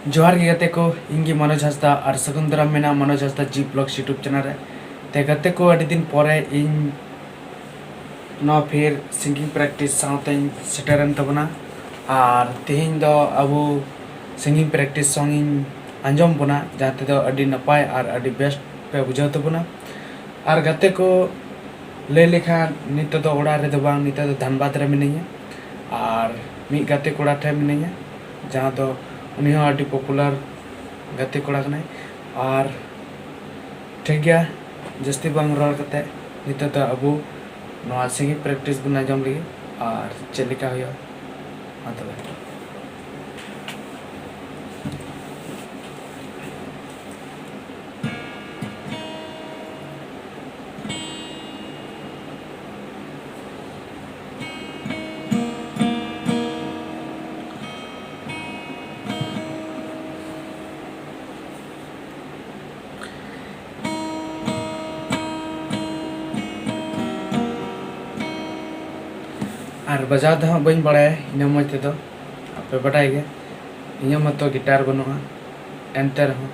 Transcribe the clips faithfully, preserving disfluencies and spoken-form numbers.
ᱡᱚᱦᱟᱨ ᱜᱮ ᱜᱟᱛᱮ ᱠᱚ, ᱤᱧ ᱜᱮ ᱢᱚᱱᱳᱡᱽ ᱦᱟᱸᱥᱫᱟ ᱟᱨ ᱥᱟᱹᱜᱩᱱ ᱫᱟᱨᱟᱢ ᱢᱮᱱᱟᱜᱼᱟ ᱢᱚᱱᱳᱡᱽ ᱦᱟᱸᱥᱫᱟ G Vlogs YouTube channel ᱨᱮ᱾ ᱛᱮ ᱜᱟᱛᱮ ᱠᱚ, ᱟᱹᱰᱤ ᱫᱤᱱ ᱯᱚᱨᱮ ᱤᱧ ᱱᱚᱣᱟ ᱯᱷᱤᱨ singing practice ᱥᱟᱶᱛᱮᱧ ᱥᱮᱴᱮᱨᱮᱱ ᱛᱟᱵᱚᱱᱟ᱾ ᱟᱨ ᱛᱮᱦᱮᱧ ᱫᱚ ᱟᱵᱚ singing practice song ᱤᱧ ᱟᱸᱡᱚᱢ ᱵᱚᱱᱟ, ᱡᱟᱦᱟᱸ ᱛᱮᱫᱚ ᱟᱹᱰᱤ ᱱᱟᱯᱟᱭ ᱟᱨ ᱟᱹᱰᱤ ᱵᱮᱥ ᱯᱮ ᱵᱩᱡᱷᱟᱹᱣ ᱛᱟᱵᱚᱱᱟ᱾ ᱟᱨ ᱜᱟᱛᱮ ᱠᱚ, ᱞᱟᱹᱭ ᱞᱮᱠᱷᱟᱱ ᱱᱤᱛᱚᱜ ᱫᱚ ᱚᱲᱟᱜ ᱨᱮᱫᱚ ᱵᱟᱝ, ᱱᱤᱛᱚᱜ ᱫᱚ ᱫᱷᱟᱱᱵᱟᱫᱽ ᱨᱮ ᱢᱤᱱᱟᱹᱧᱟ᱾ ᱟᱨ ᱢᱤᱫ ᱜᱟᱛᱮ ᱠᱚᱲᱟ ᱴᱷᱮᱱ ᱢᱤᱱᱟᱹᱧᱟ, ᱡᱟᱦᱟᱸ ᱫᱚ ᱩᱱᱤ ᱦᱚᱸ ᱟᱹᱰᱤ popular ᱜᱟᱛᱮ ᱠᱚᱲᱟ ᱠᱟᱱᱟᱭ᱾ ᱟᱨ ᱴᱷᱤᱠ ᱜᱮᱭᱟ, ᱡᱟᱹᱥᱛᱤ ᱵᱟᱝ ᱨᱚᱲ ᱠᱟᱛᱮ ᱱᱤᱛᱚᱜ ᱫᱚ ᱟᱵᱚ ᱱᱚᱣᱟ singing practice ᱵᱚᱱ ᱟᱸᱡᱚᱢ ᱞᱮᱜᱮ ᱟᱨ ᱪᱮᱫ ᱞᱮᱠᱟ ᱦᱩᱭᱩᱜᱼᱟ᱾ ᱢᱟ ᱛᱚᱵᱮ᱾ ᱟᱨ ᱵᱟᱡᱟᱣ ᱫᱚ ᱦᱟᱸᱜ ᱵᱟᱹᱧ ᱵᱟᱲᱟᱭᱟ ᱤᱱᱟᱹ ᱢᱚᱡᱽ ᱛᱮᱫᱚ, ᱟᱯᱮ ᱵᱟᱰᱟᱭ ᱜᱮ᱾ ᱤᱧᱟᱹᱜ ᱢᱟᱛᱚ guitar ᱵᱟᱹᱱᱩᱜᱼᱟ, ᱮᱱᱛᱮ ᱨᱮᱦᱚᱸ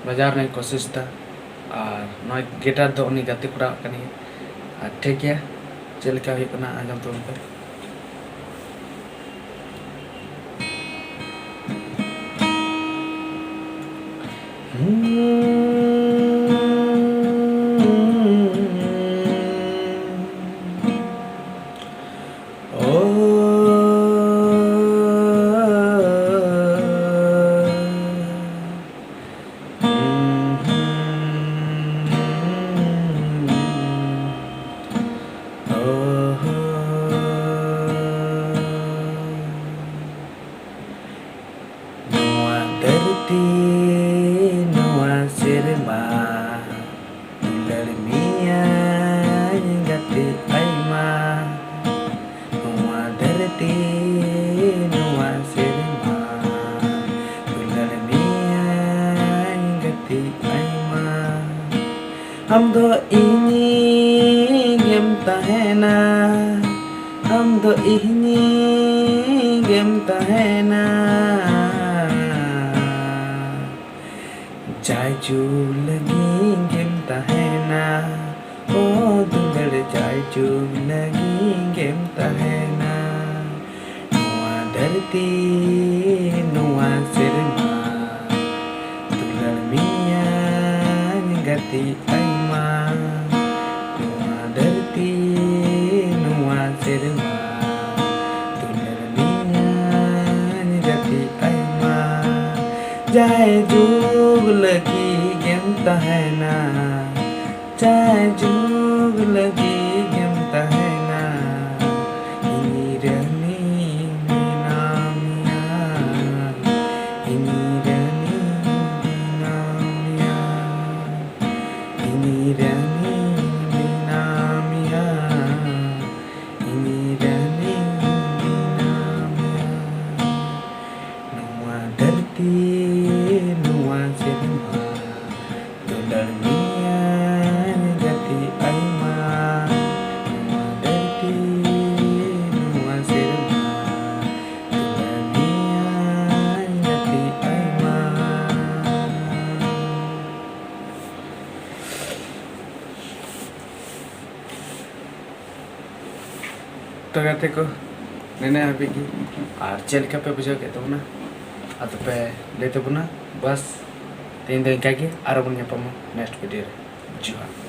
ᱵᱟᱡᱟᱣ ᱨᱮᱱᱟᱜ ᱤᱧ ᱠᱳᱥᱤᱥ ᱫᱟ᱾ ᱟᱨ ᱱᱚᱣᱟ guitar ᱫᱚ ᱩᱱᱤ ᱜᱟᱛᱮ ᱠᱚᱲᱟᱣᱟᱜ ᱠᱟᱱ ᱜᱮᱭᱟ᱾ ᱟᱨ ᱴᱷᱤᱠ ᱜᱮᱭᱟ, ᱪᱮᱫ ᱞᱮᱠᱟ ᱦᱩᱭᱩᱜ ᱠᱟᱱᱟ ᱟᱸᱡᱚᱢ ᱛᱟᱵᱚᱱ ᱯᱮ᱾ ᱱᱚᱣᱟ ᱫᱷᱟᱹᱨᱛᱤ, ᱱᱚᱣᱟ ᱥᱮᱨᱢᱟ, ᱫᱩᱞᱟᱹᱲ ᱢᱮᱭᱟᱧ ᱜᱟᱛᱮ ᱟᱭᱢᱟ᱾ ᱱᱚᱣᱟ ᱫᱷᱟᱹᱨᱛᱤ, ᱱᱚᱣᱟ ᱥᱮᱨᱢᱟ, ᱫᱩᱞᱟᱹᱲ ᱢᱮᱭᱟᱧ ᱜᱟᱛᱮ ᱟᱭᱢᱟ᱾ ᱟᱢ ᱫᱚ ᱤᱧᱤᱡ ᱜᱮᱢ ᱛᱟᱦᱮᱱᱟ, ᱟᱢ ᱫᱚ ᱤᱧᱤᱡ ᱜᱮᱢ ᱛᱟᱦᱮᱱᱟ᱾ ᱡᱟᱭᱡᱩᱜᱽ ᱞᱟᱹᱜᱤᱫ ᱜᱮᱢ ᱛᱟᱦᱮᱱᱟ, ᱚ ᱫᱩᱞᱟᱹᱲ, ᱡᱟᱭᱡᱩᱜᱽ ᱞᱟᱹᱜᱤᱫ ᱜᱮᱢ ᱛᱟᱦᱮᱱᱟ᱾ ᱱᱚᱣᱟ ᱫᱷᱟᱹᱨᱛᱤ, ᱱᱚᱣᱟ ᱥᱮᱨᱢᱟ, ᱫᱩᱞᱟᱹᱲ ᱢᱮᱭᱟᱧ ᱜᱟᱛᱮ ᱟᱭᱢᱟ᱾ ᱱᱚᱣᱟ ᱫᱷᱟᱹᱨᱛᱤ, ᱱᱚᱣᱟ ᱥᱮᱨᱢᱟ, ᱫᱩᱞᱟᱹᱲ ᱢᱮᱭᱟᱧ ᱜᱟᱛᱮ ᱟᱭᱢᱟ᱾ ᱡᱟᱭᱡᱩᱜᱽ ᱞᱟᱹᱜᱤᱫ ᱜᱮᱢ ᱛᱟᱦᱮᱱᱟ, ᱡᱟᱭᱡᱩᱜᱽ ᱞᱟᱹᱜᱤᱫ ᱜᱮᱢ ᱛᱟᱦᱮᱱᱟ᱾ ᱤᱧ ᱨᱟᱹᱱᱤ ᱵᱮᱱᱟᱣ ᱢᱮᱭᱟ, ᱤᱧ ᱨᱟᱹᱱᱤ ᱵᱮᱱᱟᱣ ᱢᱮᱭᱟ, ᱤᱧ ᱨᱟᱹᱱᱤ ᱵᱮᱱᱟᱣ ᱢᱮᱭᱟ, ᱤᱧ ᱨᱟᱹᱱᱤ ᱵᱮᱱᱟᱣ ᱢᱮᱭᱟ᱾ ᱱᱚᱣᱟ ᱫᱷᱟᱹᱨᱛᱤ, ᱱᱚᱣᱟ ᱥᱮᱨᱢᱟ, ᱫᱩᱞᱟᱹᱲ ᱢᱮᱭᱟᱧ ᱜᱟᱛᱮ ᱟᱭᱢᱟ᱾ ᱱᱚᱣᱟ ᱫᱷᱟᱹᱨᱛᱤ, ᱱᱚᱣᱟ ᱥᱮᱨᱢᱟ, ᱫᱩᱞᱟᱹᱲ ᱢᱮᱭᱟᱧ ᱜᱟᱛᱮ ᱟᱭᱢᱟ᱾ ᱛᱚ ᱜᱟᱛᱮ ᱠᱚ, ᱱᱤᱱᱟᱹᱜ ᱦᱟᱹᱵᱤᱡ ᱜᱮ᱾ ᱟᱨ ᱪᱮᱫ ᱞᱮᱠᱟ ᱯᱮ ᱵᱩᱡᱷᱟᱹᱣ ᱠᱮᱫ ᱛᱟᱵᱚᱱᱟ, ᱟᱫᱚ ᱯᱮ ᱞᱟᱹᱭ ᱛᱟᱵᱚᱱᱟ᱾ ᱵᱟᱥ, ᱛᱮᱦᱮᱧ ᱫᱚ ᱤᱱᱠᱟ ᱜᱮ, ᱟᱨᱚ ᱵᱚᱱ ᱧᱟᱯᱟᱢᱟ next video ᱨᱮ᱾ ᱡᱚᱦᱟᱨ᱾